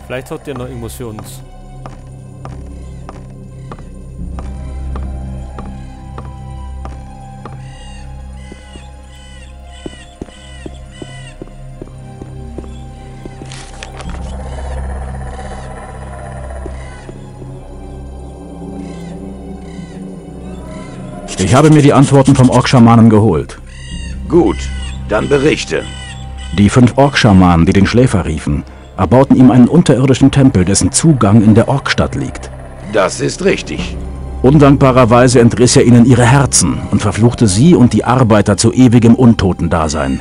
Vielleicht hat der noch irgendwas für uns. Ich habe mir die Antworten vom Ork-Schamanen geholt. Gut, dann berichte. Die 5 Ork-Schamanen, die den Schläfer riefen, erbauten ihm einen unterirdischen Tempel, dessen Zugang in der Orkstadt liegt. Das ist richtig. Undankbarerweise entriss er ihnen ihre Herzen und verfluchte sie und die Arbeiter zu ewigem Untotendasein.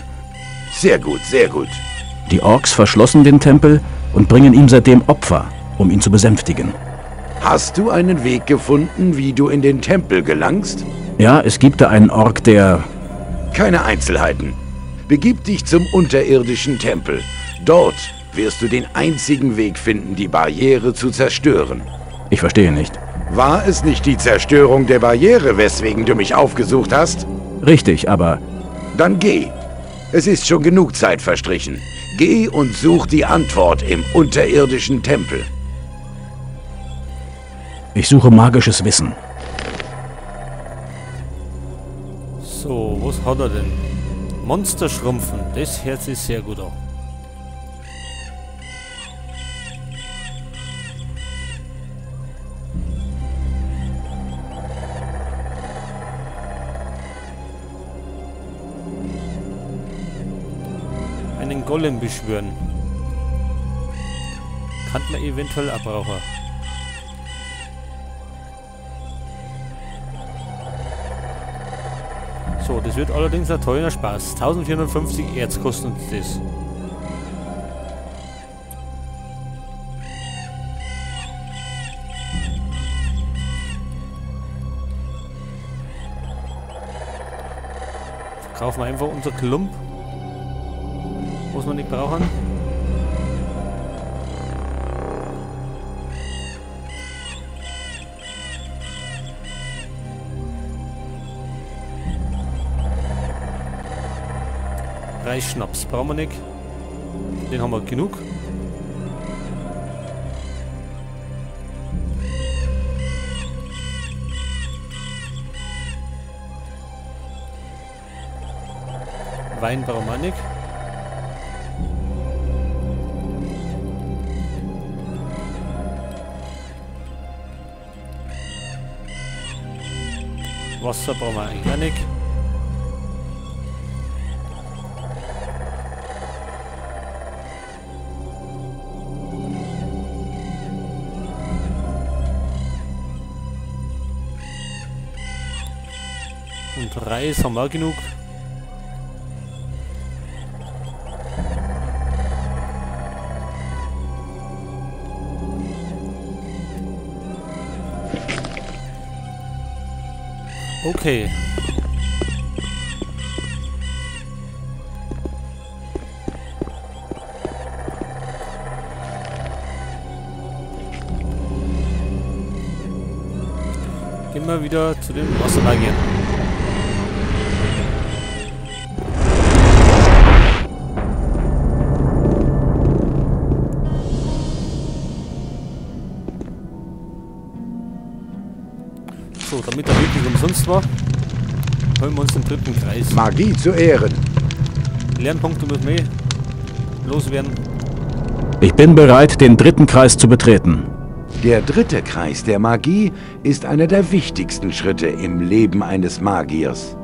Sehr gut, sehr gut. Die Orks verschlossen den Tempel und bringen ihm seitdem Opfer, um ihn zu besänftigen. Hast du einen Weg gefunden, wie du in den Tempel gelangst? Ja, es gibt da einen Ork, der... Keine Einzelheiten. Begib dich zum unterirdischen Tempel. Dort wirst du den einzigen Weg finden, die Barriere zu zerstören. Ich verstehe nicht. War es nicht die Zerstörung der Barriere, weswegen du mich aufgesucht hast? Richtig, aber... Dann geh. Es ist schon genug Zeit verstrichen. Geh und such die Antwort im unterirdischen Tempel. Ich suche magisches Wissen. So, was hat er denn? Monster schrumpfen, das hört sich sehr gut an. Einen Golem beschwören. Kann man eventuell abbrauchen. So, das wird allerdings ein teurer Spaß. 1450 Erz kostet uns das. Verkaufen wir einfach unser Klump, was wir nicht brauchen. Reisschnaps brauchen wir nicht. Den haben wir genug. Wein brauchen wir nicht. Wasser brauchen wir eigentlich auch nicht. Und Reis haben wir auch genug. Okay. Gehen wir wieder zu den Wassermagiern. So, damit er wirklich umsonst war, holen wir uns den dritten Kreis. Magie zu Ehren. Lernpunkte müssen wir loswerden. Ich bin bereit, den dritten Kreis zu betreten. Der dritte Kreis der Magie ist einer der wichtigsten Schritte im Leben eines Magiers.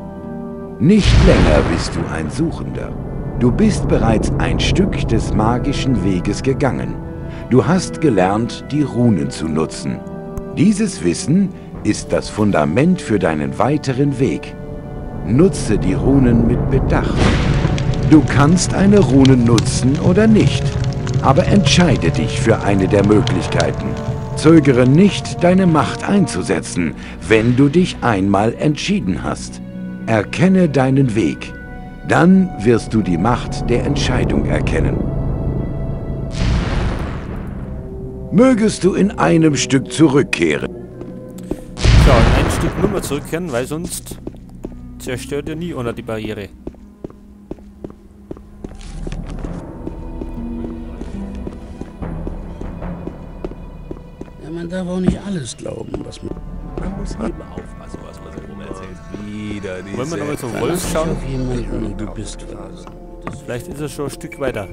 Nicht länger bist du ein Suchender. Du bist bereits ein Stück des magischen Weges gegangen. Du hast gelernt, die Runen zu nutzen. Dieses Wissen ist das Fundament für deinen weiteren Weg. Nutze die Runen mit Bedacht. Du kannst eine Rune nutzen oder nicht, aber entscheide dich für eine der Möglichkeiten. Zögere nicht, deine Macht einzusetzen, wenn du dich einmal entschieden hast. Erkenne deinen Weg. Dann wirst du die Macht der Entscheidung erkennen. Mögest du in einem Stück zurückkehren. So, in ein Stück nur mehr zurückkehren, weil sonst zerstört ihr nie unter die Barriere. darf auch nicht alles glauben, was man... Man muss eben aufpassen, was man so rum erzählt. Wieder diese... Wollen wir nochmal zum Wolf schauen? Auf jemanden, du bist verlassen. Vielleicht ist er schon ein Stück weiter.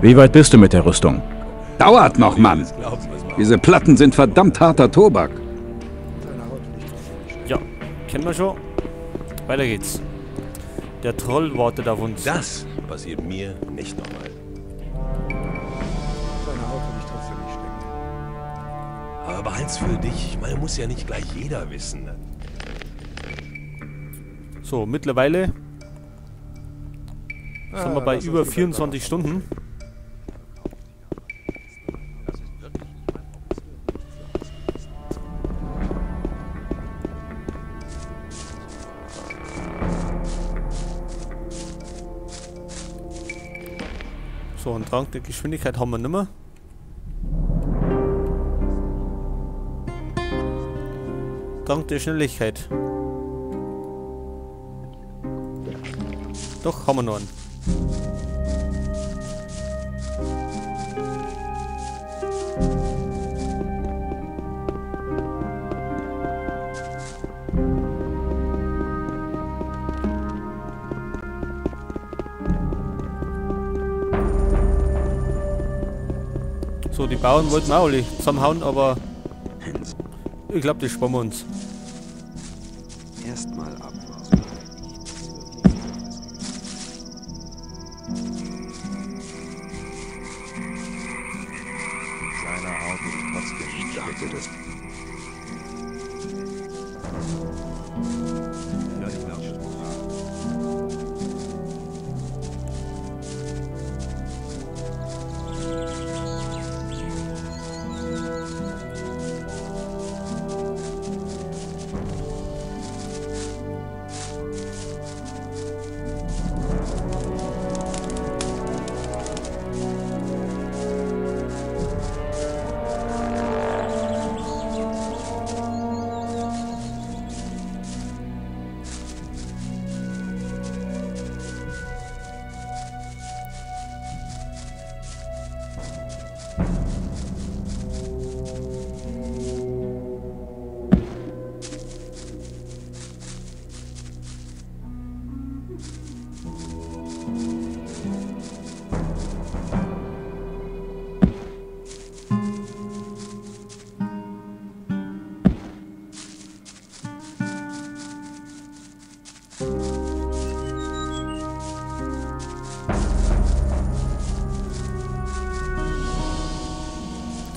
Wie weit bist du mit der Rüstung? Dauert noch, Mann! Diese Platten sind verdammt harter Tobak. Ja, kennen wir schon. Weiter geht's. Der Troll wartet auf uns. Das passiert mir nicht nochmal. Aber behalt's für dich. Ich meine, muss ja nicht gleich jeder wissen. So, mittlerweile sind wir bei über 24 Stunden. So, einen Trank der Geschwindigkeit haben wir nimmer. Trank der Schnelligkeit. Doch, haben wir noch einen. So, die Bauern wollten auch alle zusammenhauen, aber ich glaube, das sparen wir uns. Erstmal abwarten. Mit seiner Haut würde ich trotzdem nicht stecken. Ja, ich glaube schon.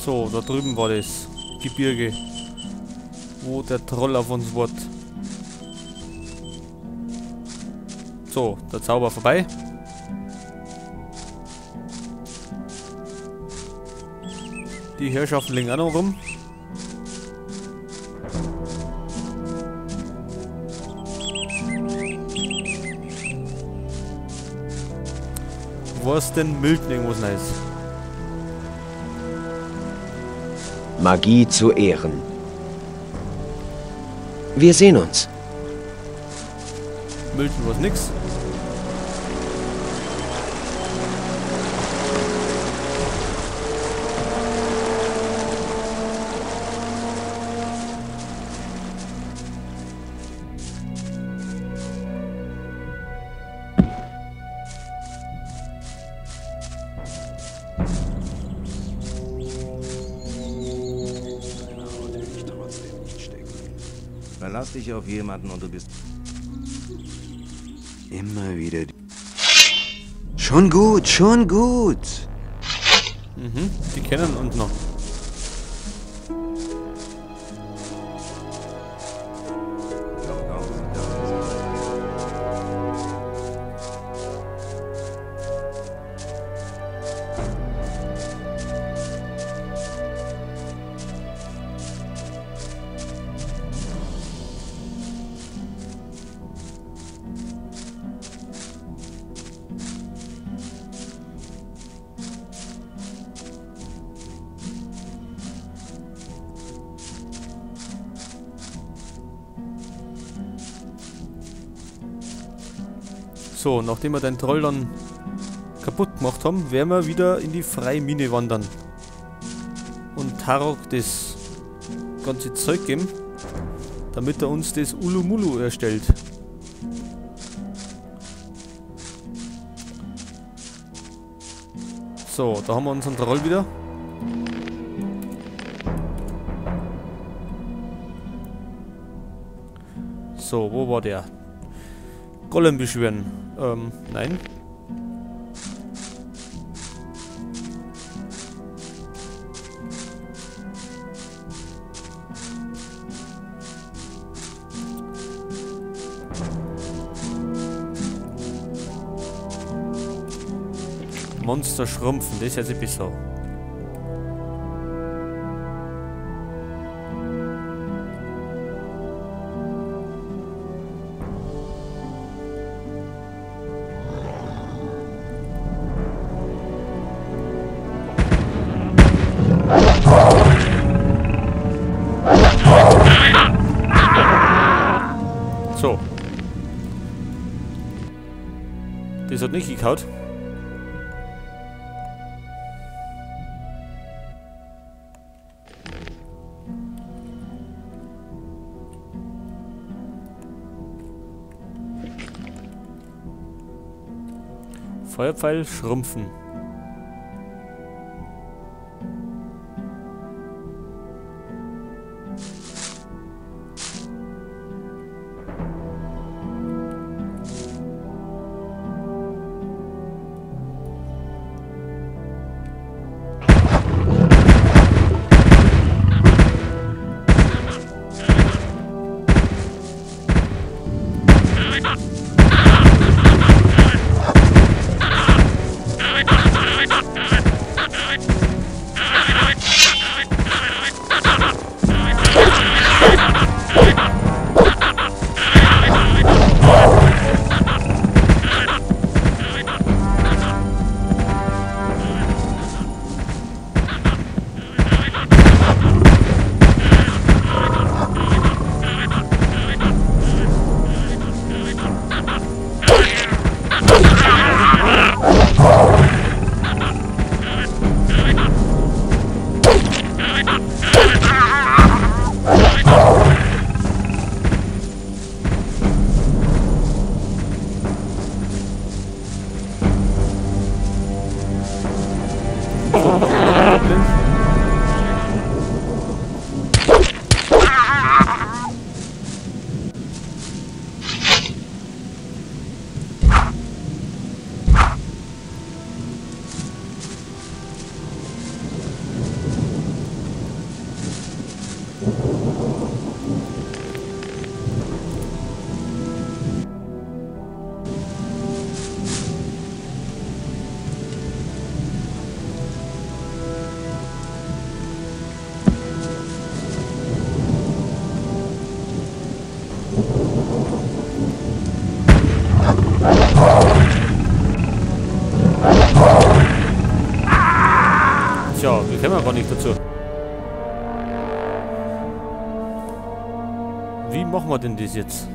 So, da drüben war das Gebirge, wo der Troll auf uns wartet. So, der Zauber vorbei. Die Herrschaften liegen auch noch rum. Wo ist denn Milton irgendwas Neues? Magie zu Ehren. Wir sehen uns. Milton war's nix. Verlass dich auf jemanden und du bist immer wieder. Schon gut, schon gut. Mhm, die kennen uns noch. So, nachdem wir den Troll dann kaputt gemacht haben, werden wir wieder in die freie Mine wandern. Und Tarok das ganze Zeug geben, damit er uns das Ulumulu erstellt. So, da haben wir unseren Troll wieder. So, wo war der? Golem beschwören. Nein. Monster schrumpfen, das ist jetzt besser. So. Das hat nicht gekaut. Feuerpfeil schrumpfen. Tja, wir kommen gar nicht dazu. Wie machen wir denn das jetzt?